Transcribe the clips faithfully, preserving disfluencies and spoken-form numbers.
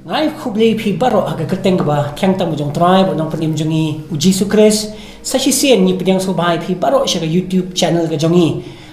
Nga ai khublei phi baroh ha ka kyrteng kaba thiang tam u jong Trai bad Nongpynim jong ngi u Jisu Khrist. Sa shisien ngi pdiang sngewbha ïa phi baroh sha ka YouTube channel ka jong ngi.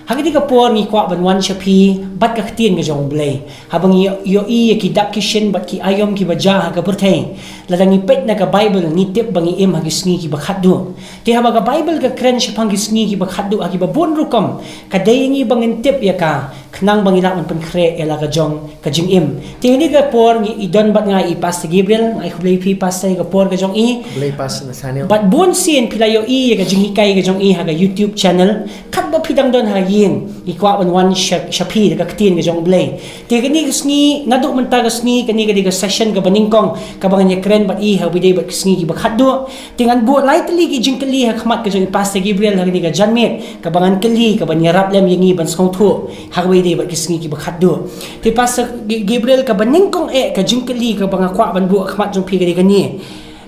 Ha kane ka por ngi kwah ban wan sha phi bad ka ktien ka jong U Blei. Haba ngi ïohi ïa ki dak ki shin bad ki aïom kiba jia ha ka pyrthei, lada ngi peit na ka Baibl ngi tip ba ngi im ha ki sngi kiba khatduh. Te haba ka Baibl ka kren shaphang ki sngi kiba khatduh ha kiba bun rukom, ka dei ïa ngi ba ngin tip ïa ka, khnang ba ngi lah ban pynkhreh ïa la ka jong ka jingim. Te ha kane ka por ngi don bad nga i Pastor Gabriel, nga ai khublei phi Pastor ïa ka por ka jong i. Khublei Pastor Nathaniel. Bad bun sien phi la ïohi ïa ka jinghikai ka jong i ha ka YouTube channel. Katba phi dang don ha ïing, ngi kwah ban wan sha, sha phi da ka ktien ka jong U Blei. Te kane ka sngi, naduh mynta ka sngi, kane ka dei ka session kaba nyngkong kaba ngan ïakren bad i ha kaba ïadei bad ki sngi kiba khatduh. Te ngan buh lai tylli ki jingkylli ha khmat ka jong i Pastor Gabriel ha kane ka janmiet, kaba ngan kylli, kaban ïarap lem ïa ngi ban sngewthuh ha kaba ïadei bad ki sngi kiba khatduh. Te Pastor G-, Gabriel, kaba nyngkong eh ka jingkylli kaba nga kwah ban buh ha khmat jong phi ka dei kane.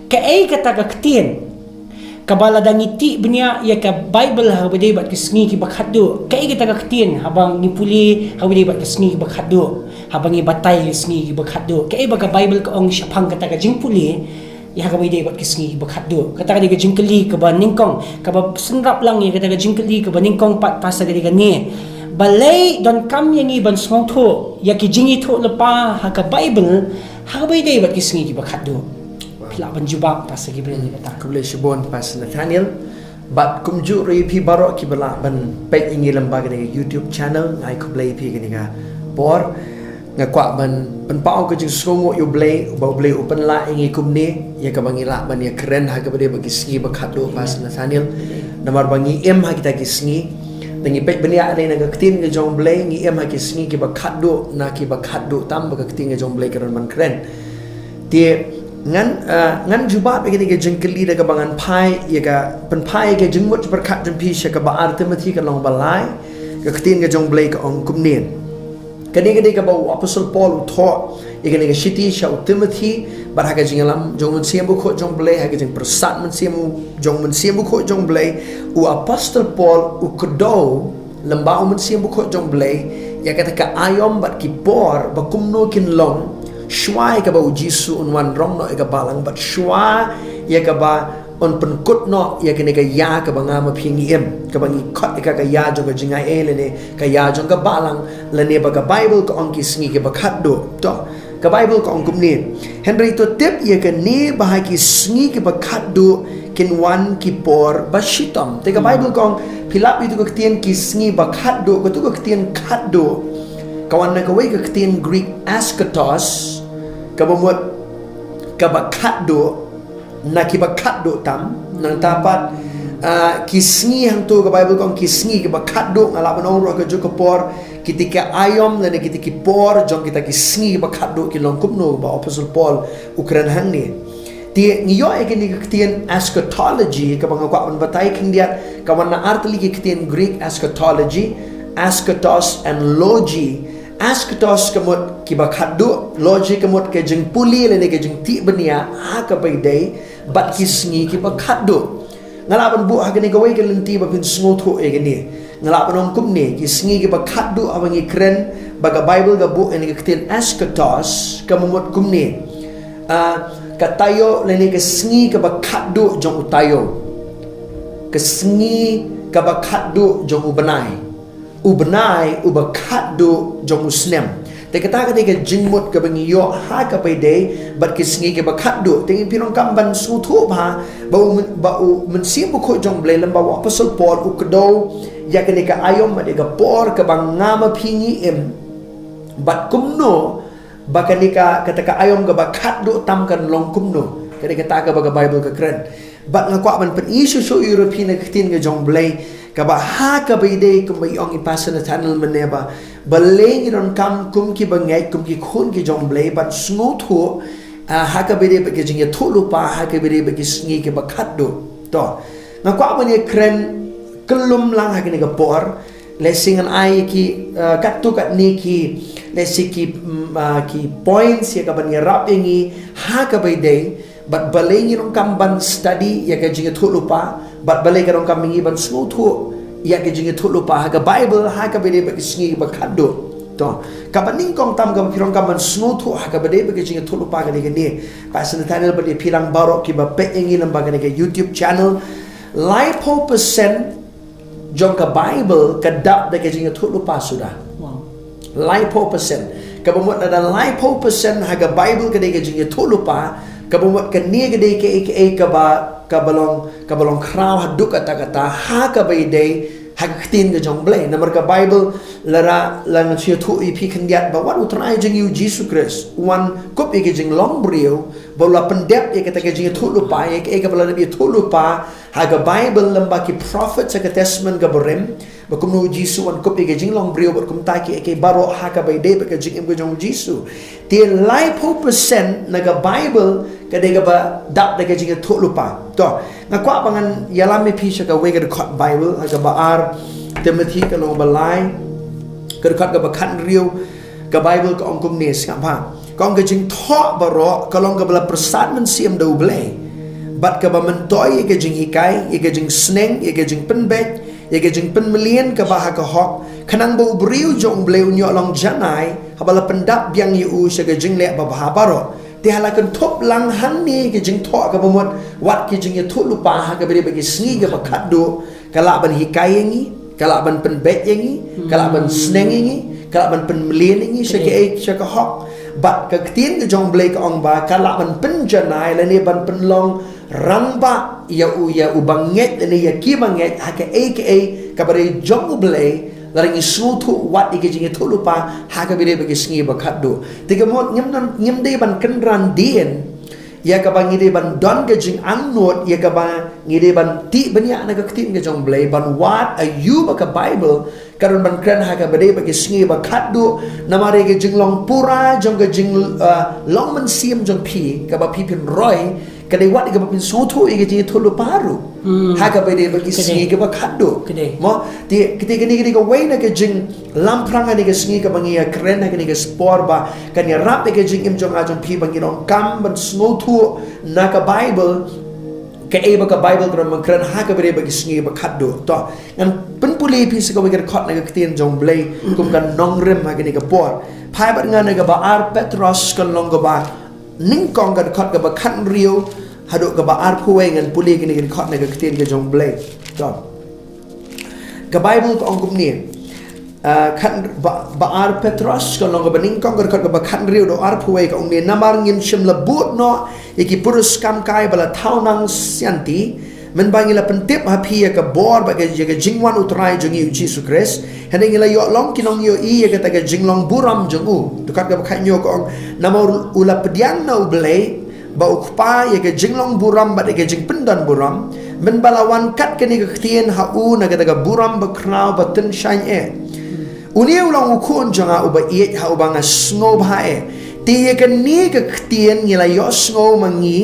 Kaei kata ka ktien kaba lada ngi tih bniah ïa ka Baibl ha kaba ïadei bad ki sngi kiba khatduh? Kaei kata ka ktien haba ngi pule ha kaba ïadei bad ki sngi kiba khatduh, haba ngi batai ki sngi kiba khatduh? Kaei ba ka Baibl ka ong shaphang kata ka jingpule ïa ha kaba ïadei bad ki sngi kiba khatduh? Kata ka dei ka jingkylli kaba nyngkong. Kaba synrap lang ïa kata ka jingkylli kaba nyngkong pat Pastor ka dei kane. Balei donkam ïa ngi ban sngewthuh ïa ki jingïathuhlypa ha ka Baibl ha kaba ïadei bad ki sngi kiba khatduh? Phi lah ban jubab Pastor Gabriel ïa kata. Khublei shibun Pastor Nathaniel. Bad kumjuh ruh ïa phi baroh kiba lah ban peit ïa ngi lyngba kane ka YouTube channel, nga ai khublei ïa phi kane ka por. Nga kwah ban pynpaw ka jingsngewnguh ïa U Blei, uba U Blei u pynlah ïa ngi kumne, ïa kaba ngi lah ban ïakren ha kaba ïadei bad ki sngi ba khatduh Pastor Nathaniel. Namar ba ngi im ha kita ki sngi. Da ngi peit bniah na ka ktien ka jong U Blei, ngi im ha ki sngi kiba khatduh, na kiba khatduh tam ba ka ktien ka jong U Blei ka don ban kren. Te ngan, ah, ngan jubab ïa kane ka jingkylli da kaba ngan phai ïa ka, pynphai ïa ka jingmut jingpyrkhat jong phi sha kaba ar Timothi ka lynnong ba lai, ka ktien ka jong U Blei ka ong kumne. Kane ka dei kaba u Apostol Paul u thoh ïa kane ka shithi sha u Timothi, bad ha ka jingïalam jong u Mynsiem Bakhuid jong U Blei, ha ka jingpyrsad mynsiem jong u Mynsiem Bakhuid jong U Blei, u Apostol Paul u kdew lyngba u Mynsiem Bakhuid jong U Blei ïa kata ka aïom bad ki por ba kumno kin long, shuwa ïa kaba u Jisu un wan rong noh ïa ka balang, bad shuwa ïa kaba un pynkut noh ïa kane ka ïa kaba nga ma phi ngi im, kaba ngi khot ïa ka ka ïa jong ka jingai ei lane ka ïa jong ka balang, lane ba ka Baibl ka ong ki sngi kiba khatduh. To, ka Baibl ka ong kumne. Hynrei to tip ïa kane ba ha ki sngi kiba khatduh kin wan ki por ba shitom. Te ka Baibl ka ong, phi lap ïa tu ka ktien ki sngi ba khatduh, ka tu ka ktien khatduh ka wan na kawei ka ktien Greek eschatos, kaba mut kaba khatduh, na kiba khatduh tam. Nangta pat, ah, ki sngi hangto ka Baibl ka ong ki sngi kiba khatduh, nga lah ban ong ruh ha kajuh ka por, kita ki aïom lane kita ki por jong kita ki sngi kiba khatduh ki long kumno, ba u Apostol Paul u kren hangne. Te ngi ïoh ïa kane ka ktien eschatology kaba nga kwah ban batai khyndiat, ka wan na ar tylli ki ktien Greek eschatology, eschatos and logi. Eschatos ka mut kiba khatduh, logi ka mut ka jingpule lane ka jingtih bniah ha kaba ïadei bad ki sngi kiba khatduh. Nga lah ban buh ha kane kawei ka lynti ba phin sngewthuh ïa kane. Nga lah ban ong kumne, ki sngi kiba khatduh haba ngi kren, ba ka Baibl ka buh ïa kane ka ktien eschatos, ka mut kumne. Ah, ka taïew lane ka sngi kaba khatduh jong u taïew. Ka sngi kaba khatduh jong u bnai. U bnai uba khatduh jong u snem. Te kata ka dei ka jingmut kaba ngi ïoh ha kaba ïadei bad ki sngi kiba khatduh. Te ngi phi donkam ban sngewthuh bha ba u myn-, ba u Mynsiem Bakhuid jong U Blei lyngba u Apostol Paul u kdew ïa kane ka aïom bad ïa ka por kaba nga ma phi ngi im. Bad kumno ba kane ka, kata ka aïom kaba khatduh tam kan long kumno. Ka dei kata kaba ka Baibl ka kren. Bad nga kwah ban pyni shuh shuh ïa phi na ka ktien ka jong U Blei, kaba ha kaba ïadei kumba i ong i Pastor Nathaniel mynne ba, balei ngi donkam kum ki bangeit, kum ki khun ki jong U Blei ban sngewthuh, ah, ha kaba ïadei bad ki jingïathuhlypa, ha kaba ïadei bad ki sngi kiba khatduh. To, nga kwah ban ïakren kyllum lang ha kane ka por. Lehse ngan ai ki, ah, katto katne ki, lehse ki, mm, ah, ki points ïa kaban ïarap ïa ngi ha kaba ïadei bad balei ngi donkam ban study ïa ka jingïathuhlypa, bad balei ka donkam ïa ngi ban sngewthuh ïa ka jingïathuhlypa ha ka Baibl ha kaba ïadei bad ki sngi kiba khatduh. To, kaba nyngkong tam kaba phi donkam ban sngewthuh ha kaba dei bad ka jingïathuhlypa ka dei kane. Pastor Nathaniel bad ïa phi lang baroh kiba peit ïa ngi lyngba kane ka YouTube channel. Laiphew percent jong ka Bible ka dap da ka jingïathuhlypa suda. Wow. Laiphew percent. Kaba mut lada laiphew percent ha ka Bible ka dei ka jingïathuhlypa, kaba mut kane ka dei kaei kaei kaba, kaba long, kaba long khraw haduh katta katta ha kaba ïadei ha ka ktien ka jong U Blei. Namar ka Bible, lada, lada ngan shu ïathuh ïa phi khyndiat ba wat U Trai jong ngi U Jisu Khrist u wan kup ïa ka jinglong briew, ba u la pyndep ïa kata ka jingïathuhlypa, ïa kaei kaba la dep ïathuhlypa ha ka Bible lyngba ki prophet ha ka Testament kaba rim, ba kumno U Jisu u wan kup ïa ka jinglong briew bad kumta kiei kiei baroh ha kaba ïadei bad ka jingim ka jong U Jisu. Te laiphew percent na ka Bible ka dei kaba dap da ka jingïathuhlypa. To, nga kwah ba ngan ïalam ïa phi sha kawei ka dkhot Bible, ha kaba ar Timothy ka lynnong ba lai, ka dkhot kaba khathynriew, ka Bible ka ong kumne, sngap bha. Ka ong ka jingthoh baroh ka long kaba la pyrsad mynsiem da U Blei, bad kaba myntoi ïa ka jinghikai, ïa ka jingsneng, ïa ka jingpynbeit, ïa ka jingpynmlien kaba ha ka hok, khnang ba u briew jong U Blei un ïoh long janai, haba la pyndap biang ïa u sha ka jingleh babha baroh. Te ha la kynthup lang hangne ka jingthoh kaba mut wat ka jingïathuhlypa ha kaba dei bad ki sngi kaba khatduh, ka lah ban hikai ïa ngi, ka lah ban pynbeit ïa ngi, ka lah ban sneng ïa ngi, ka lah ban pynmlien ïa ngi sha kaei, sha ka hok. Bad ka ktien ka jong U Blei ka ong ba ka lah ban pynjanai lane ban pynlong rangbah ïa u, ïa u bangeit lane ïa ki bangeit ha kaei kaei kaba dei jong U Blei, lada ngi sngewthuh wat ïa ka jingïathuhlypa ha kaba dei bad ki sngi ba khatduh. Te ka mut ngim don, ngim dei ban kynran dien ïa kaba ngi dei ban don ka jingangnud, ïa kaba ngi dei ban tih bniah na ka ktien ka jong U Blei, ban wad aïu ba ka Bible ka don ban kren ha kaba dei bad ki sngi ba khatduh, namar ïa ka jinglong pura jong ka jing, ah, long mynsiem jong phi, kaba phi phin roi, ka dei wat ïa kaba phin sngewthuh ïa ka jingïathuhlypa ruh. Hmm. Ha kaba dei bad ki sngi kaba khatduh. Ka dei. Mo, te, te kane ka dei kawei na ka jinglamphrang ha kane ka sngi kaba ngi ïakren ha kane ka por ba kan ïarap ïa ka jingim jong nga jong phi ba ngi donkam ban sngewthuh na ka Bible, kaei ba ka Bible ka don ban kren ha kaba dei bad ki sngi ba khatduh. To, ngan pynpule ïa phi sa kawei ka dkhot na ka ktien jong U Blei kum ka nongrim ha kane ka por. Phai bad nga na kaba ar Petros ka lynnong kaba nyngkong ka dkhot kaba khathynriew haduh kaba arphew wei, ngan pule ïa kane ka dkhot na ka ktien ka jong U Blei. To. Ka Bible ka ong kumne. Ah, khat, ba, ba ar Petros ka lynnong kaba nyngkong ka dkhot kaba khathynriew haduh arphew wei ka ong kumne, namar ngin shym la bud noh ïa ki puris kam kai ba la thaw nang sianti, mynba ngi la pyntip ha phi ïa ka bor bad ïa ka jingwan U Trai jong ngi U Jisu Khrist. Hynrei ngi la ïoh long ki nongïohi ïa kata ka jinglong burom jong u. Dkhot kaba khathynñiew ka ong, namar u la pdiang na U Blei ba U Kpa ïa ka jinglong burom bad ïa ka jingpyndon burom, mynba la wan kat kane ka ktien ha u na kata ka burom bakhraw ba tyngshaiñ eh. Une u long u khun jong nga uba ïeit ha uba nga sngewbha eh. Te ïa kane ka ktien ngi la ïohsngew ma ngi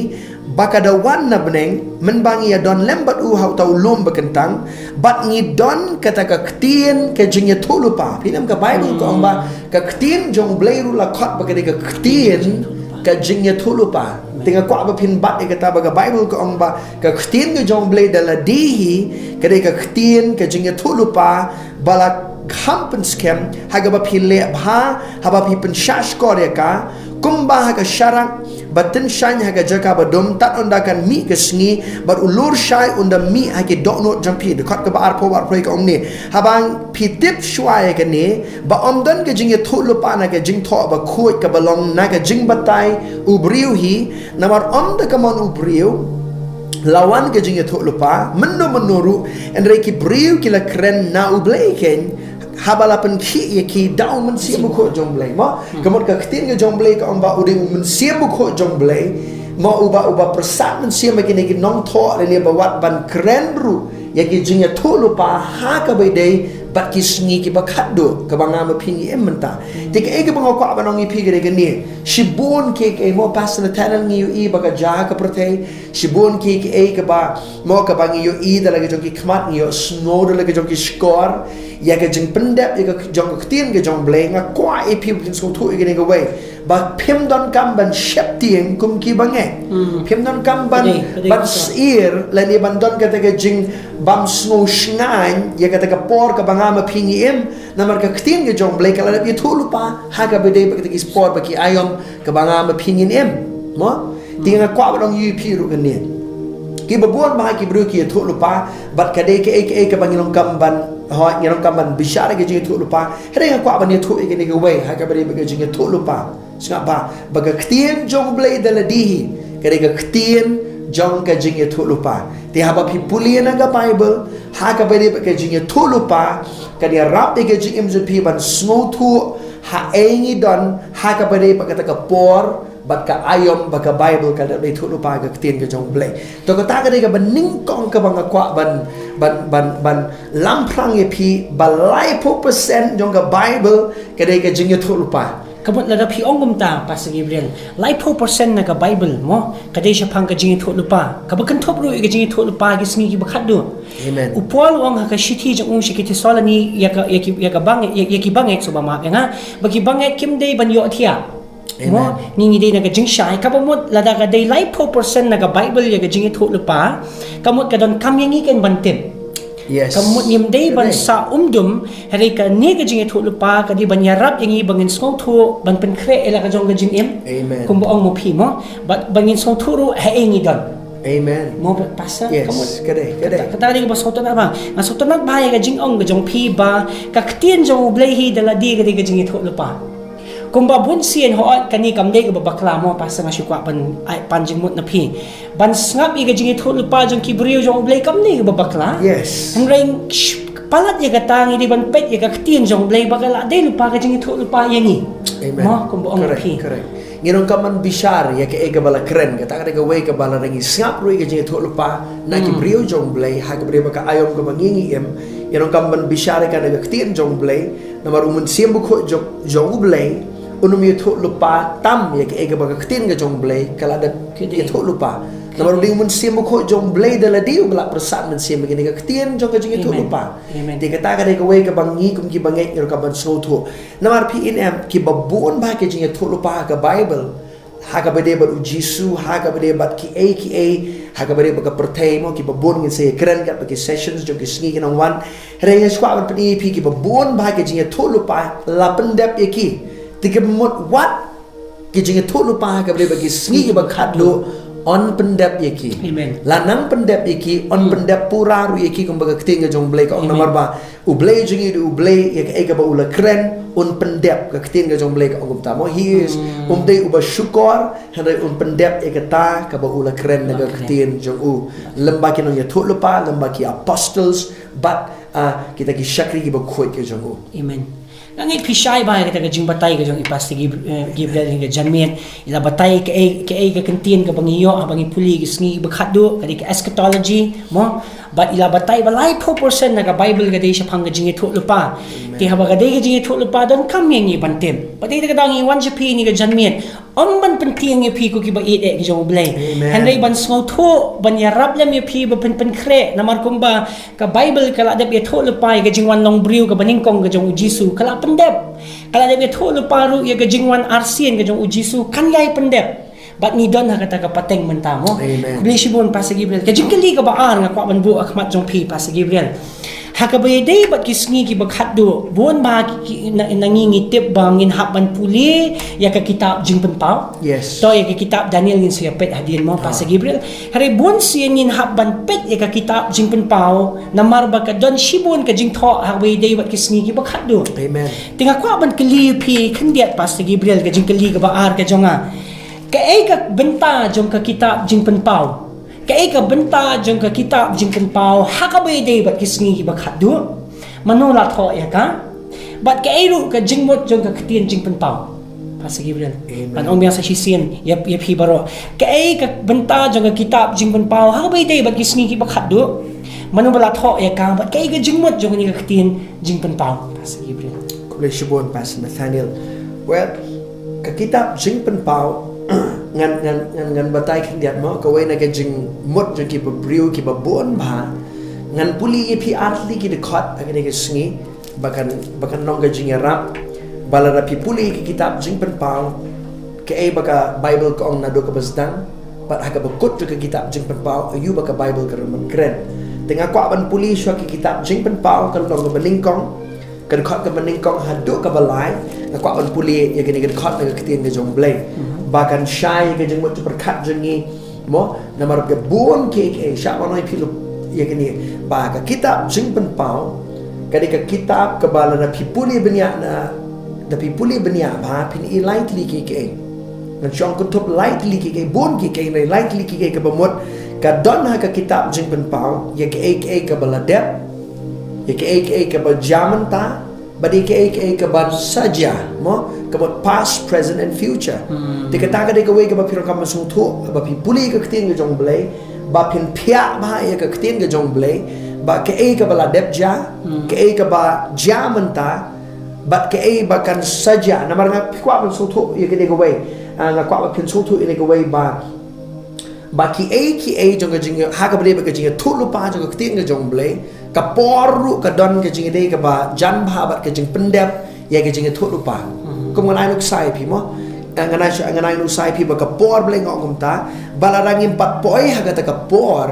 ba ka da wan na bneng, mynba ngi ïadon lem bad u ha uta u lum ba kyntang, bad ngi don kata ka ktien ka jingïathuhlypa. Phi lem ka Bible ka ong ba ka ktien jong U Blei ruh la khot ba ka dei ka ktien ka jingïathuhlypa. Te nga kwah ba phin bat ïa kata ba ka Bible ka ong ba ka ktien ka jong U Blei da lade hi ka dei ka ktien ka jingïathuhlypa ba la kham pynskhem, ha kaba phi leh bha haba phi pynshah shkor ïa ka, kumba ha ka sharak ba tyngshaiñ ha ka jaka ba dum, tad ynda kan mih ka sngi, bad u lur shai un da mih ha ki dohnud jong phi. Dkhot kaba arphew, arphew ka ong ne, haba phi tip shuwa ïa kane, ba ym don ka jingïathuhlypa na ka jingthoh bakhuid kaba long na ka jingbatai u briew hi, namar ym da ka mon u briew la wan ka jingïathuhlypa, mynno mynno ruh, hynrei ki briew ki la kren na U Blei keiñ, haba la pynkhih ïa ki da u Mynsiem Bakhuid jong U Blei. Mo, ka mut ka ktien ka jong U Blei ka ong ba u dei u Mynsiem Bakhuid jong U Blei. Mo, uba, uba pyrsad mynsiem ïa kine ki nongthoh lane ba wat ban kren ruh ïa ki jingïathuhlypa ha kaba ïadei bad ki sngi kiba khatduh, kaba nga ma phi ngi im mynta. Te kaei kaba nga kwah ban ong ïa phi ka dei kane. Shibun kiei kiei, mo, Pastor Nathaniel, ngi ïohi ba ka jia ha ka pyrthei. Shibun kiei kiei kaba, mo, kaba ngi ïohi da la ki jong ki khmat, ngi ïohsngew da la ki jong ki shkor ïa ka jingpyndep ïa ka jong ka ktien ka jong U Blei. Nga kwah ïa phi ba phin sngewthuh ïa kane kawei. Ba phim donkam ban sheptieng kum ki bangeit. Phim donkam ban, ban syier, lane ban don kata ka jingbym sngewshngaiñ ïa kata ka por kaba nga ma phi ngi im. Namar ka ktien ka jong U Blei ka la dep ïathuh lypa ha kaba ïadei bad kata ki por bad ki aïom kaba nga ma phi ngin im. Mo? Te nga kwah ban ong ïa phi ruh kane. Kiba bun bah ki briew ki ïathuh lypa, bad ka dei kaei kaei kaba ngi donkam ban, hooid, ngi donkam ban bishar ïa ka jingïathuh lypa. Hynrei nga kwah ban ïathuh ïa kane kawei ha kaba ïadei bad ka jingïathuh lypa. Sngap bha, ba ka ktien jong U Blei da lade hi ka dei ka ktien jong ka jingïathuh lypa. Te haba phi pule na ka Baibl ha kaba ïadei bad ka jingïathuh lypa, kan ïarap ïa ka jingim jong phi ban sngewthuh ha ei ngi don ha kaba ïadei bad kata ka por bad ka aïom ba ka Baibl ka la dep ïathuh lypa, ka ktien ka jong U Blei. To kata ka dei kaba nyngkong kaba nga kwah ban, ban, ban, ban lamphrang ïa phi, ba laiphew percent jong ka Baibl ka dei ka jingïathuh lypa. Ka mut lada phi ong kumta, Pastor Gabriel, laiphew percent na ka Baibl mo, ka dei shaphang ka jingïathuh lypa. Kaba kynthup ruh ïa ka jingïathuh lypa ki sngi kiba khatduh. Amen. U Paul u ong ha ka shithi jong u sha ki Thessaloni ïa ka, ïa ki, ïa ka bang, ïa, ïa ki bangeit, sngewbha map ïa nga, ba ki bangeit kim dei ban ïohthiah. Mo, ngi ngi dei na ka jingshai, kaba mut lada ka dei laiphew percent na ka Baibl ïa ka jingïathuh lypa, ka mut ka donkam ïa ngi kan ban tip. Yes. Ka mut ngim dei ban sah umdum, hynrei kane ka jingïathuh lypa ka dei ban ïarap ïa ngi ba ngin sngewthuh, ban pynkhreh ïa la ka jong ka jingim. Amen. Kumba ong ma phi mo, ba, ba ngin sngewthuh ruh ha ei ngi don. Amen. Mo, Pastor, yes, ka mut ka dei, ka dei. Kata, kata ka dei kaba sngewtynnat bha. Nga sngewtynnat bha ïa ka jingong ka jong phi ba ka ktien jong U Blei hi da lade ka dei ka jingïathuh lypa. Kumba bun sien, hooid, kane kam dei kaba bakla mo, Pastor, nga shu kwah ban ai pan jingmut na phi. Ban sngap ïa ka jingïathuh lypa jong ki briew jong U Blei kam dei kaba bakla. Yes. Hynrei sh-, palat ïa kata, ngi dei ban peit ïa ka ktien jong U Blei ba ka la dei lypa ka jingïathuh lypa ïa ngi. Amen. Mo, kumba ong phi. Correct, correct. Ngi donkam ban bishar ïa kaei kaba la kren, kata ka dei kawei kaba lada ngi sngap ruh ïa ka jingïathuh lypa na ki briew jong U Blei ha kaba ïadei bad ka aïom kaba ngi ngi im. Ngi donkam ban bishar ïa ka na ka ktien jong U Blei. Namar U Mynsiem Bakhuid jong, jong U Blei un ym ïathuh lypa tam ïa kaei kaba ka ktien ka jong U Blei ka la dep ïathuh lypa. Namar U Blei, U Mynsiem Bakhuid jong U Blei da lade uba la pyrshah mynsiem ïa kane ka ktien jong ka jingïathuh lypa. Amen. Te kata ka dei kawei kaba ngi kum ki bangeit ngi donkam ban sngewthuh. Namar phi, in em, kiba bun bah ki jingïathuh lypa ha ka Baibl, ha kaba ïadei bad U Jisu, ha kaba ïadei bad kiei kiei, ha kaba ïadei bad ka pyrthei mo, kiba bun ngin sa ïakren katba ki sessions jong ki sngi kin nang wan. Hynrei nga shu kwah ban pyni ïa phi, kiba bun bah ki jingïathuh lypa la pyndep ïa ki. Te ka mut wat ki jingïathuh lypa ha kaba ïadei bad ki sngi kiba khatduh yn pyndep ïa ki. Amen. La nang pyndep ïa ki, yn pyndep pura ruh ïa ki, kumba ka ktien ka jong U Blei ka ong. Amen. Namar ba U Blei jong ngi u dei U Blei ïa kaei kaba u la kren un pyndep, ka ktien ka jong U Blei ka ong kumta mo. He is, um dei uba shukor, hynrei un pyndep ïa kata kaba u la kren na ka ktien jong u. Lem bad ki nongïathuh lypa, lem bad ki apostles, bad, ah, kita ki shakri kiba khuid ki jong u. Amen. Nga ngeit phi shai bha ïa kata ka jingbatai ka jong i Pastor Gib-, eh, Gabriel ha kane ka janmiet. I la batai kaei, kaei ka kyntien kaba ngi ïoh haba ngi pule ki sngi kiba khatduh, ka dei ka eschatology mo. Bad i la batai ba laiphew percent na ka Baibl ka dei shaphang ka jingïathuh lypa. Amen. Te haba ka dei ka jingïathuh lypa, donkam ïa ngi ban tip. Bad ïa kata ka daw ngi wan sha phi ha kane ka janmiet, ym ban pyntieng ïa phi ko kiba ïeit eh ki jong U Blei. Amen. Hynrei ban sngewthuh, ban ïarap lem ïa phi ba phin pynkhreh, namar kumba ka Baibl ka la dep ïathuh lypa ïa ka jingwan long briew kaba nyngkong ka jong U Jisu, ka la pyndep. Ka la dep ïathuh lypa ruh ïa ka jingwan arsien ka jong U Jisu, kan ïai pyndep. Bad ngi don ha kata ka pateng mynta mo. Amen. Khublei shibun Pastor Gabriel. Ka jingkylli kaba ar nga kwah ban buh ha khmat jong phi Pastor Gabriel. Ha kaba ïadei bad ki sngi kiba khatduh, bun bah ki, na, na ngi ngi tip ba ngin hap ban pule ïa ka kitab Jingpynpaw. Yes. To ïa ka kitab Daniel ngin sa ïa peit hadien mo, Pastor Gabriel. Hynrei bun sien ngin hap ban peit ïa ka kitab Jingpynpaw, namar ba ka don shibun ka jingthoh ha kaba ïadei bad ki sngi kiba khatduh. Amen. Te nga kwah ban kylli phi khyndiat Pastor Gabriel, ka jingkylli kaba ar ka jong nga. Kaei ka bynta jong ka kitab Jingpynpaw? Kaei ka bynta jong ka kitab Jingpynpaw ha kaba ïadei bad ki sngi kiba khatduh? Mano la thoh ïa ka? Bad kaei ruh ka jingmut jong ka ktien Jingpynpaw? Pastor Gabriel. Amen. Ban ong biang sa shisien ïa, ïa phi baroh. Kaei ka bynta jong ka kitab Jingpynpaw ha kaba ïadei bad ki sngi kiba khatduh? Mano ba la thoh ïa ka? Bad kaei ka jingmut jong kane ka ktien Jingpynpaw? Pastor Gabriel. Khublei shibun Pastor Nathaniel. Well, ka kitab Jingpynpaw, ngan, ngan, ngan, ngan batai khyndiat mo, kawei na ka jingmut jong ki briew kiba bun bha. Ngan pule ïa phi ar tylli ki dkhot ha kane ka sngi, ba kan, ba kan long ka jingïarap. Ba lada phi pule ïa ka kitab Jingpynpaw, Kaei ba ka Bible ka ong naduh kaba sdang bad ha kaba kut jong ka kitab Jingpynpaw, aïu ba ka Bible ka ruh ban kren. Te nga kwah ban pule shuwa ka kitab Jingpynpaw, ka lynnong kaba nyngkong, ka dkhot kaba nyngkong haduh kaba lai. Nga kwah ban pule ïa kane ka dkhot na ka ktien ka jong U Blei, ba kan shai ïa ka jingmut jingpyrkhat jong ngi, mo, namar ba bun kiei kiei. Shah ban ong ïa phi lut ïa kane, ba ka kitab Jingpynpaw ka dei ka kitab kaba lada phi pule bniah na, da phi pule bniah bha, phin ïohi lai tylli kiei kiei. Ngan shu ong kynthup lai tylli kiei kiei, bun kiei kiei, hynrei lai tylli kiei kiei kaba mut ka don ha ka kitab Jingpynpaw, ïa kiei kiei kaba la dep, ïa kiei kiei kaba jia mynta, bad ïa kiei kiei kaban sa jia, mo, ka mut past, present and future. Te kata ka dei kawei kaba phi donkam ban sngewthuh, ba phi pule ka ktien ka jong U Blei, ba phin peit bha ïa ka ktien ka jong U Blei, ba kaei kaba la dep jia, kaei kaba jia mynta, bad kaei ba kan sa jia. Namar nga, phi kwah ban sngewthuh ïa kane kawei. Ah, nga kwah ba phin sngewthuh ïa kane kawei ba, ba kiei kiei jong ka jing, ha kaba dei bad ka jingïathuhlypa jong ka ktien ka jong U Blei, ka por ruh ka don ka jingïadei kaba jan bha bad ka jingpyndep ïa ka jingïathuhlypa. Kum ngan ai nuksa ïa phi, mo. Eh, ngan ai, ngan ai nuksa ïa phi ba ka por, balei nga ong kumta, ba lada ngim pat poi ha kata ka por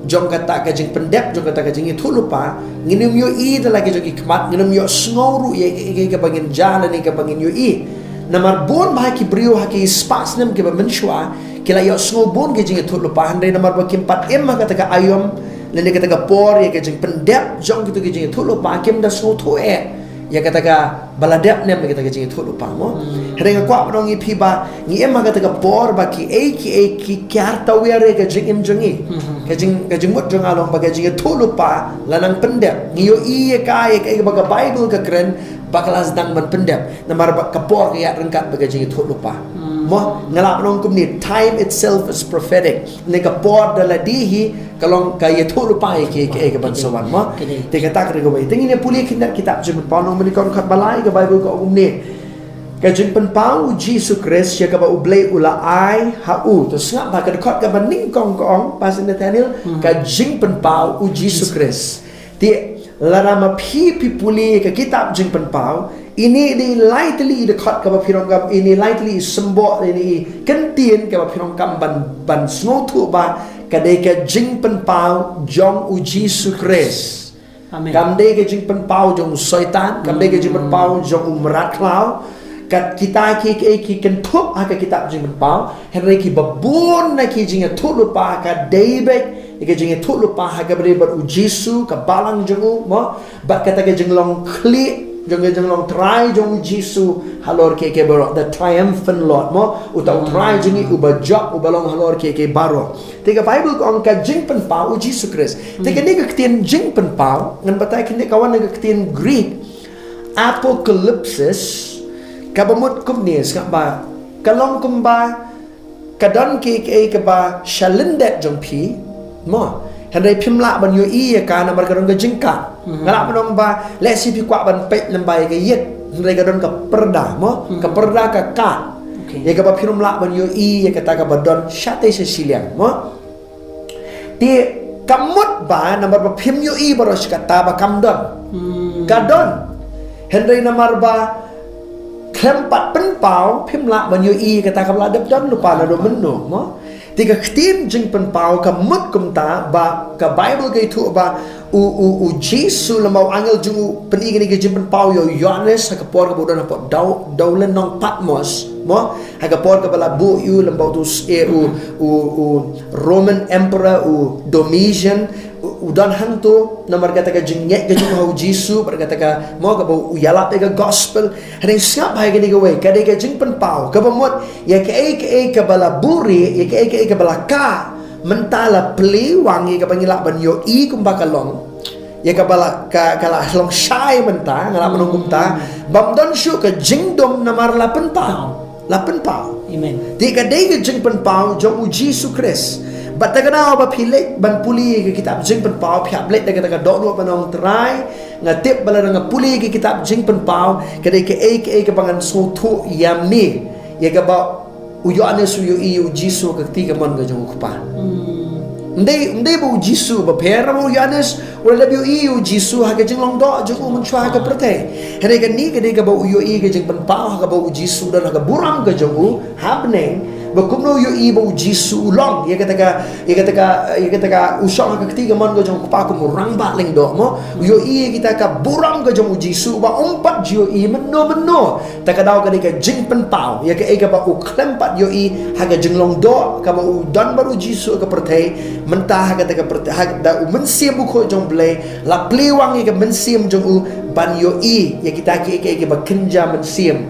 jong kata ka jingpyndep, jong kata ka jingïathuhlypa, ngin ym ïohi da la ki jong ki khmat, ngin ym ïohsngew ruh ïa, ïa, ïa kaba ngin jia lane kaba ngin ïohi. Namar bun bha ki briew ha ki spah snem kiba mynshuwa ki la ïohsngew bun ki jingïathuhlypa, hynrei namar ba kim pat im ha kata ka aïom lane kata ka por ïa ka jingpyndep jong kito ki jingïathuhlypa, kim da sngewthuh eh ïa kata kaba la dep ne em ïa kata ka jingïathuhlypa, mo. Hynrei nga kwah ban ong ïa phi ba ngi im ha kata ka por ba kiei kiei ki kiar tawiar ïa ka jingim jong ngi. Ka jing, ka jingmut jong nga long ba ka jingïathuhlypa la nang pyndep. Ngi ïohi ïa ka, ïa ka, ïa kaba ka Bible ka kren ba ka la sdang ban pyndep. Namar ba ka por ka ïaid ryngkat bad ka jingïathuhlypa. Mo, nga lah ban ong kumne, time itself is prophetic. Ne ka por da lade hi ka long ka ïathuhlypa ïa kiei kiei kaban sa wan, mo. Te kata ka dei kawei. Te ngin ïa pule khyndiat kitab Jingpynpaw, lynnong ba nyngkong, dkhot ba lai, ka Bible ka ong kumne: Ka Jingpynpaw U Jisu Khrist ïa kaba U Blei u la ai ha u. To sngap bha, ka dkhot kaba nyngkong ka ong, Pastor Nathaniel, ka Jingpynpaw U Jisu Khrist. Te lada ma phi, phi pule ka kitab Jingpynpaw, ine i dei lai tylli i dkhot kaba phi donkam, ine i lai tylli i symbol, ine i kyntien kaba phi donkam ban, ban sngewthuh ba ka dei ka Jingpynpaw jong U Jisu Khrist. Amen. Kam dei ka jingpynpaw jong u Soitan, kam dei ka jingpynpaw jong u mrad khlaw. Kat kita kiei kiei ki kynthup ha ka kitab Jingpynpaw, hynrei kiba bun na ki jingïathuhlypa ka dei beit ïa ka jingïathuhlypa ha kaba dei bad U Jisu, ka balang jong u, mo, bad kata ka jinglong khlieh jong ka jinglong trai jong U Jisu halor kiei kiei baroh, the triumphant Lord, mo, uta u trai jong ngi uba jop, uba long halor kiei kiei baroh. Te ka Bible ka ong ka Jingpynpaw U Jisu Khrist. Te kane ka ktien Jingpynpaw, ngan batai kane ka wan na ka ktien Greek, apocalypsis, kaba mut kumne, sngap bha, ka long kumba ka don kiei kiei kaba sha lyndet jong phi, mo. Hynrei phim lah ban ïohi ïa ka namar ka don ka jingkah. Nga lah ban ong ba lehse phi kwah ban peit lyngba ïa ka ïit, hynrei ka don ka pyrda, mo. Ka pyrda ka kah. Ïa kaba phim lah ban ïohi ïa kata kaba don shatei sha shiliang, mo. Te ka mut ba namar ba phim ïohi baroh shi katta ba kam don. Ka don. Hynrei namar ba khlem pat pynpaw, phim lah ban ïohi kata kaba la dep don lypa naduh mynno, mo. Te ka ktien Jingpynpaw ka mut kumta ba ka Bible ka ïathuh ba u, u, U Jisu lem bad u angel jong u u pyni kane ka Jingpynpaw ïa u Ïoannis ha ka por kaba u don hapoh daw, dawlen nong Patmos, mo. Ha ka por kaba la buh ïa u lem bad u, eh, u, u, u Roman Emperor, u Domitian, u, u don hangto namar kata ka jingngeit ka jong u ha U Jisu, bad kata ka, mo, kaba u ïalap ïa ka gospel. Hynrei sngap bha ïa kane kawei, ka dei ka Jingpynpaw kaba mut ïa kaei kaei kaba la buhrieh, ïa kaei kaei kaba la kah mynta, la plie wang, ïa kaba ngi lah ban ïohi kumba ka long. Ïa kaba la, ka, ka la long shai mynta, nga lah ban ong kumta. Bym don shuh ka jingdum namar la pynpaw. La pynpaw. Amen. Te ka dei ka Jingpynpaw jong U Jisu Khrist. Bad ta ka daw ba phi leit ban pule ka kitab Jingpynpaw, phi hap leit da kata ka dohnud ba ong, Trai, nga tip ba lada nga pule ka kitab Jingpynpaw, ka dei kaei kaei kaba ngan sngewthuh ïa me. Ïa kaba u Ïoannis u ïohi ïa U Jisu ha ka kti kamon ka jong U Kpa. Ym dei, ym dei ba u Jisu ba pher, ba u Ïoannis u la dep ïohi ïa u Jisu ha ka jinglong doh jong u mynshuwa ha ka pyrthei. Hynrei kane ka dei kaba u ïohi ka jingpynpaw ha kaba u Jisu don ha ka burom ka jong u ha bneng, ba kumno u ïohi ba u Jisu u long ïa kata ka, ïa kata ka, ïa kata ka, u shong ha ka kti kamon ka jong u Kpa kum u Rangbah Lyngdoh, mo. U ïohi ïa kita ka burom ka jong u Jisu ba um pat ju ïohi mynno mynno. Ta ka daw ka dei ka jingpynpaw ïa kaei kaba u khlem pat ïohi ha ka jinglong doh kaba u don bad u Jisu ha ka pyrthei. Mynta ha kata ka pyrthei, ha da u Mynsiem Bakhuid jong u Blei la plie wang ïa ka mynsiem jong u ban ïohi ïa kita kiei kiei kiba kynja mynsiem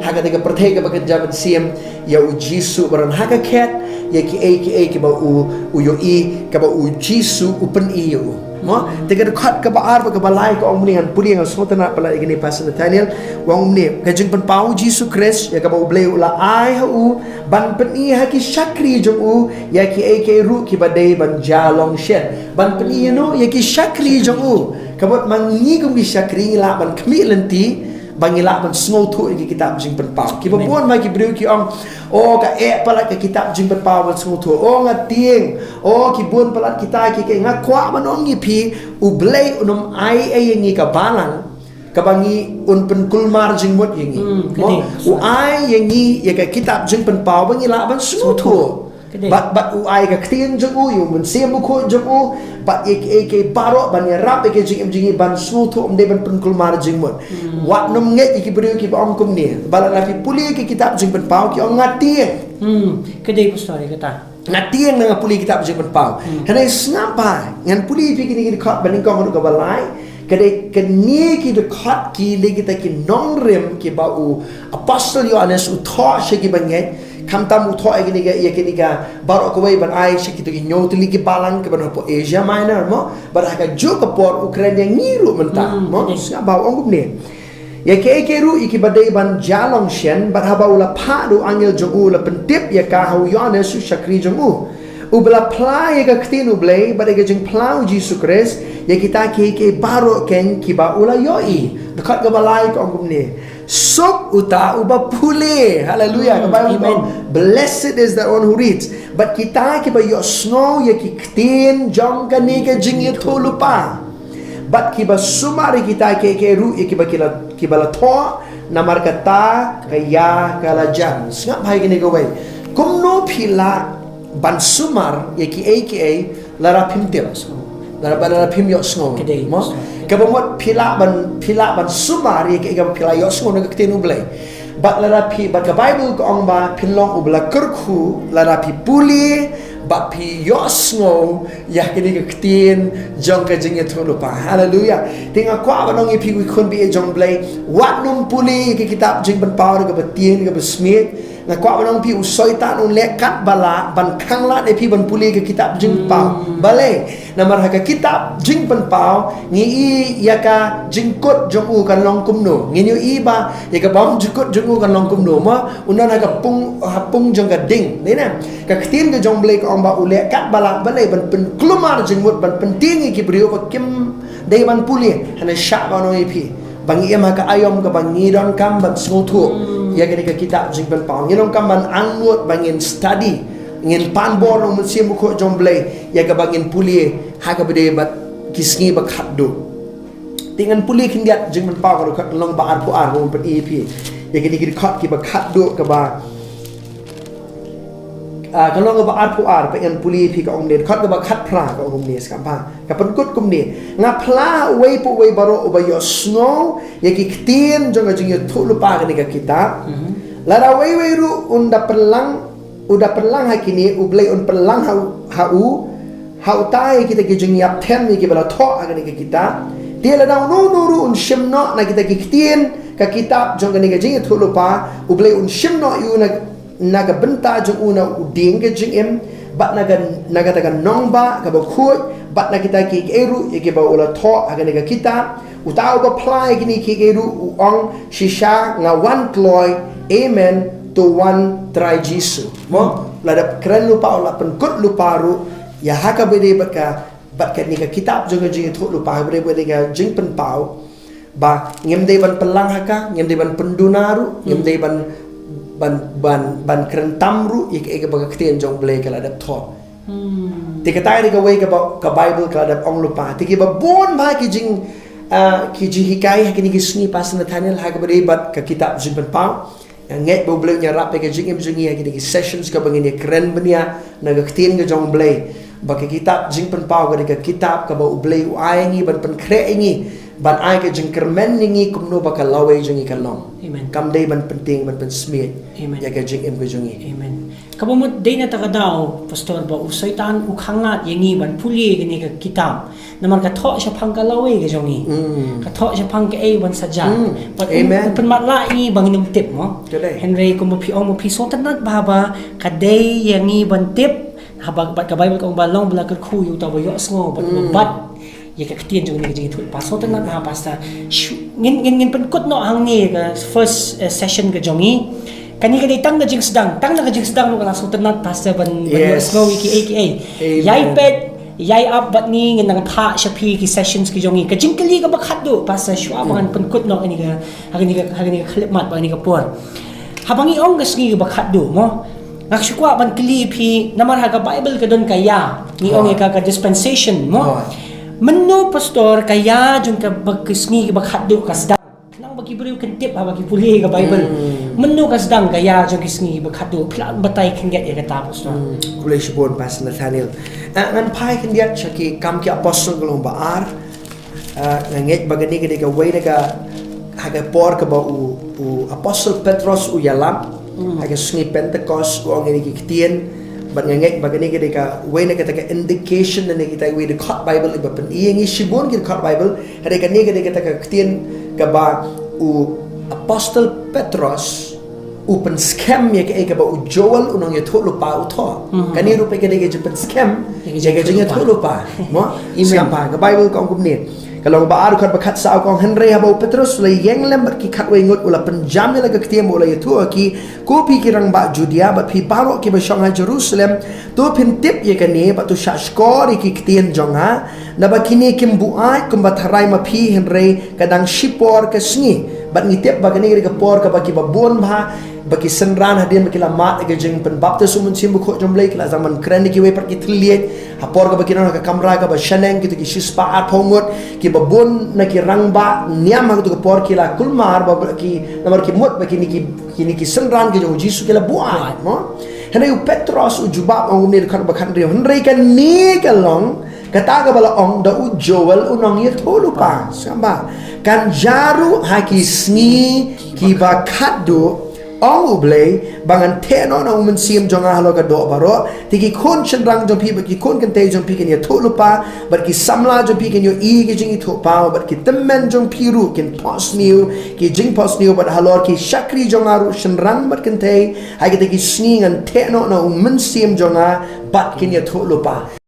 ha kata ka pyrthei kaba kynja mynsiem, ïa u Jisu ba don ha ka khet, ïa kiei kiei kiba u, u ïohi, kaba u Jisu u pyni ïa u. Mo, te ka dkhot kaba ar bad kaba lai ka ong kumne, ngan pule, ngan sngewtynnat palat ïa kane, Pastor Nathaniel. U ong kumne, ka jingpynpaw u Jisu Khrist ïa kaba u Blei u la ai ha u ban pyni ha ki shakri jong u ïa kiei kiei ruh kiba dei ban jia long shen. Ban pyni ïano? Ïa ki shakri jong u. Ka mut ma ngi kum ki shakri ngi lah ban khmih lynti ba ngi lah ban sngewthuh ïa ki kitab jingpynpaw. Kiba bun ma ki briew ki ong, "O, ka eh palat ka kitab jingpynpaw ban sngewthuh. O, nga tieng. O, ki bun palat kita ki, ki." Nga kwah ban ong ïa phi, u Blei un ym ai ei ïa ngi ka balang kaba ngi, un pynkulmar jingmut ïa ngi. Hmm, mo, ka dei. U ai ïa ngi ïa ka kitab jingpynpaw ba ngi lah ban sngewthuh. Ka dei. Bad, bad u ai ka ktien jong u ïa u Mynsiem Bakhuid jong u, bad ïa kiei kiei baroh ban ïarap ïa ka jingim jong ngi ban sngewthuh, ym dei ban pynkulmar jingmut. Hmm. Wat nym ngeit ïa ki briew kiba ong kumne ba lada phi pule ïa ka kitab jingpynpaw ki ong nga tieng. Hmm, ka dei, Pastor, ïa kata. Nga tieng na nga pule ïa ka kitab jingpynpaw. Hmm. Hynrei sngap bha, ngan pule ïa phi kine ki dkhot ba nyngkong haduh kaba lai. Ka dei kine ki dkhot ki dei kita ki nongrim kiba u Apostle Ïoannis u thoh sha kiba ngeit. Khamtam u thoh ïa kine ka, ïa kine ka baroh kawei ban ai sha kito ki hynñiew tylli ki balang kiba na hapoh Asia Minor, mo. Bad ha kajuh ka por u kren ïa ngi ruh mynta, hmm, mo. Ka dei. Sngap bha, u ong kumne. Ïa kiei kiei ruh ïa kiba dei ban jia long shen, bad haba u la phah da u angel jong u, u la pyntip ïa ka ha u Ïoannis u shakri jong u. U ba la phla ïa ka ktien u Blei bad ïa ka jingphla u Jisu Khrist, ïa kita kiei kiei baroh keiñ kiba u la ïohi. Dkhot kaba lai ka ong kumne. Suk uta uba pule. Haleluia. Hmm, ka Baibl ka ong, amen. "Blessed is the one who reads." Bad kita kiba ïohsngew ïa ki ktien jong kane ka jingïathuhlypa. Bad kiba sumar ïa kita kiei kiei ruh ïa kiba ki la, kiba la thoh, namar kata ka ïa ka la jan. Sngap bha ïa kane kawei. Kumno phi lah ban sumar ïa kiei kiei lada phim tip? Lada, lada phim ïohsngew. Ka dei. Mo? Kaba mut phi lah ban, phi lah ban sumar ïa kiei kaba phi la ïohsngew na ka ktien u Blei. Bad lada phi, bad ka Baibl ka ong ba phin long uba la kyrkhu lada phi pule bad phi ïohsngew ïa kane ka ktien jong ka jingïathuhlypa. Haleluia. Te nga kwah ban ong ïa phi, wi khun baieit jong u Blei, wat nym pule ïa ka kitab jingpynpaw da kaba tieng, da kaba smiej. Nga kwah ban ong ïa phi, u Soitan un leh katba lah ban khanglad ïa phi ban pule ïa ka kitab jingpynpaw. Hmm. Balei? Namar ha ka kitab jingpynpaw ngi i ïa ka jingkut jong u kan long kumno. Ngin ïohi ba ïa ka bym jingkut jong u kan long kumno, mo. Un don ha ka pung, ha pung jong ka ding. Dei ne? Ka ktien ka jong u Blei ka ong ba u leh katba lah, balei? Ban pynkulmar jingmut, ban pyntieng ïa ki briew ba kim dei ban pule. Hynrei shah ban ong ïa phi, ba ngi im ha ka aïom kaba ngi donkam ban sngewthuh, hmm, ïa kane ka kitab jingpynpaw. Ngi donkam ban angnud, ba ngin study, ngin pan bor na u Mynsiem Bakhuid jong u Blei ïa kaba ngin pule ha kaba ïadei bad ki sngi ba khatduh. Te ngan pule khyndiat Jingpynpaw ka dkhot, ka lynnong ba arphew ar, ba ngan pyni ïa phi ïa kine ki dkhot kiba khatduh kaba, ah, ka lynnong ba arphew ar, ba ngan pule ïa phi, ka ong kumne, dkhot kaba khatphra ka ong kumne, sngap bha. Ka pynkut kumne: Nga phla ha uwei pa uwei baroh uba ïohsngew ïa ki ktien jong ka jingïathuhlypa kane ka kitab. Mhm. Lada uwei uwei ruh un da pynlang, u da pynlang ha kine, u Blei un pynlang ha u, ha u, ha uta ïa kita ki jingïap them ïa kiba la thoh ha kane ka kitab. Te lada uno uno ruh un shim noh na kita ki ktien ka kitab jong kane ka jingïathuhlypa, u Blei un shim noh ïa u na, na ka bynta jong u na u dieng ka jingim, bad na ka, na kata ka nongbah kaba khuid, bad na kita kiei kiei ruh ïa kiba u la thoh ha kane ka kitab. Uta uba phla ïa kine kiei kiei ruh u ong, shisha nga wan kloi. Amen. To wan Trai Jisu. Mo, la dep kren lypa, la pynkut lypa ruh ïa ha kaba ïadei bad ka, bad kane ka kitab jong ka jingïathuhlypa, ha kaba ïadei bad ka Jingpynpaw, ba ngim dei ban pynlang ha ka, ngim dei ban pynduna ruh, ngim dei ban, ban, ban, ban kren tam ruh ïa kaei kaba ka ktien jong u Blei ka la dep thoh. Hmm. Te kata ka dei kawei kaba ka Bible ka la dep ong lypa. Te kiba bun bha ki jing, ah, ki jinghikai ha kine ki sngi, Pastor Nathaniel, ha kaba ïadei bad ka kitab Jingpynpaw. Nga ngeit ba U Blei un ïarap ïa ka jingim jong ngi ha kine ki sessions kaba ngin ïakren bniah na ka ktien ka jong U Blei. Ba ka kitab Jingpynpaw ka dei ka kitab kaba U Blei u ai ïa ngi ban pynkhreh ïa ngi, ban ai ka jingkyrmen ïa ngi kumno ba ka lawei jong ngi kan long. Amen. Kam dei ban pyntieng, ban pynsmiej. Amen. Ïa ka jingim ka jong ngi. Amen. Kaba mut dei na kata ka daw, Pastor, ba u Soitan u khangat ïa ngi ban pule kane ka kitab. Namar ka thoh shaphang ka lawei ka jong ngi. Mm. Ka thoh shaphang kaei ban sa jia. Mm. Bad u, amen, u pynmatlah ïa ngi ba ngin ym tip mo. Ka dei. Hynrei kumba phi ong mo, phi sngewtynnat bha ba ka dei ïa ngi ban tip. Haba, bad ka Bible ka ong ba long ba la kyrkhu ïa uta uba ïohsngew bad, mm, uba bat ïa ka ktien jong kane ka jingïathuhlypa. Sngewtynnat bha, Pastor. Shu, ngin, ngin, ngin pynkut noh hangne ka first, eh, session ka jong ngi. Kane ka dei tang ka jingsdang, tang na ka jingsdang ruh ka la sngewtynnat, Pastor, ban, ban, yes, ïohsngew ïa kiei kiei. Amen. Ïai peit, ïai ap bad ngi, ngin nang phah sha phi ki sessions ki jong ngi. Ka jingkylli kaba khatduh, Pastor, shuwa ba ngan pynkut noh kane ka, ha kane ka, ha kane ka khyllipmat bad kane ka por. Haba ngi ong ka sngi kaba khatduh mo, nga shu kwah ban kylli phi, namar ha ka Bible ka don ka ïa, ngi ong ïa ka, ka dispensation mo. Mynno, Pastor, ka ïa jong kaba, ka sngi kaba khatduh ka sdang? Khnang ba ki briew kin tip haba ki pule ka Bible. Hmm. Mynno ka sdang ka ïa jong ki sngi kaba khatduh? Phi lah batai khyndiat ïa kata, Pastor? Hmm. Khublei shibun, Pastor Nathaniel. Ah, ngan phai khyndiat sha ki Kam ki Apostol ka lynnong ba ar. Ah, nga ngeit ba kane ka dei kawei na ka, ha ka por kaba u, u Apostol Petros u ïalap, mm, ha ka sngi Pentekost, u ong ïa kine ki ktien. Bad nga ngeit ba kane ka dei kawei na kata ka indication na kita kiwei ki dkhot Bible iba pyni ïa ngi shibun ki dkhot Bible. Hynrei kane ka dei kata ka ktien kaba u Apostol Petros u pynskhem ïa kaei kaba u Joel u nongïathuhlypa u thoh. Mhm. Kane ruh ka dei ka jingpynskhem ïa ka jingïathuhlypa. Mo? Amen. Skhem bha, ka Bible ka ong kumne. Ka lynnong ba ar, dkhot ba khatsaw ka ong: Hynrei haba u Petros u la ïeng lem bad ki khatwei ngut, u la pynjam ïa la ka ktien bad u la ïathuh ha ki, Ko phi ki rangbah Judia bad phi baroh kiba shong ha Jerusalem, to phin tip ïa kane bad to shahshkor ïa ki ktien jong nga. Naba kine kim buaid kumba tharai ma phi, hynrei ka dang shipor ka sngi. Bad ngi tip ba kane ka dei ka por kaba kiba bun bha, ba ki synran hadien ba ki la mad ïa ka jingpynbaptis u Mynsiem Bakhuid jong U Blei, ki la sdang ban kren ïa kiwei pat ki thylliej. Ha por kaba ki don ha ka kamra kaba shaneng, kito ki shispah arphew ngut, kiba bun na ki rangbah niam ha kato ka por ki la kulmar, ba, ba ki, namar ki mut ba kine ki, kine ki synran ki jong U Jisu ki la buaid, mo? Hynrei u Petros u jubab, ong kumne, dkhot ba khathynriew: Hynrei kane ka long kata kaba la ong da u Joel u nongïathuhlypa. Skhem bha. Kan jia ruh ha ki sngi kiba khatduh, ong U Blei, ba ngan theh noh na U Mynsiem jong nga halor ka doh baroh. Te ki khun shynrang jong phi bad ki khun kynthei jong phi kin ïathuhlypa, bad ki samla jong phi kin ïohi ïa ki jingïathuhpaw, bad ki tymmen jong phi ruh kin phohsniew ki jingphohsniew, bad halor ki shakri jong nga ruh shynrang bad kynthei, ha kita ki sngi ngan theh noh na U Mynsiem jong nga bad kin ïathuhlypa.